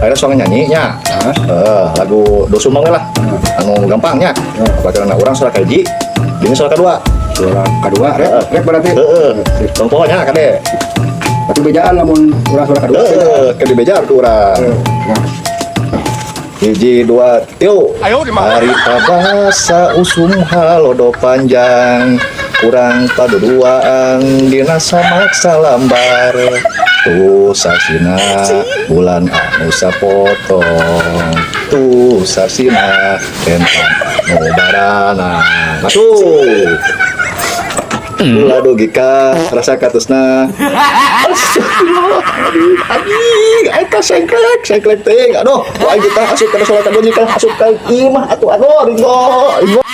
Akhirnya soalnya nyanyi nya. Eh, lagu Do Sumbang we lah. Anu gampang nya. Bakalan urang suara kahiji, ini suara kedua. Suara kedua, rek, rek berarti. Heeh. Tong poho nya kade. Tapi bejaan lamun urang suara kedua. Heeh, ke dibejar ku urang. Nah, Hiji, dua, tilu. Harita bahasa usum halodo panjang, kurang paduduaan dina samak salambar. Tuh sasina bulan anu sapotong, tuh sasina bentang anu barana. Masuk. Ulah dugi ka rasa katusna. Astagfirullahaladzim. Anjing, eta sengklek, sengklek teuing. Aduh, ku aing kita asup kana salat kadua, asup ka imah atuh, aduh, ringo, ringo.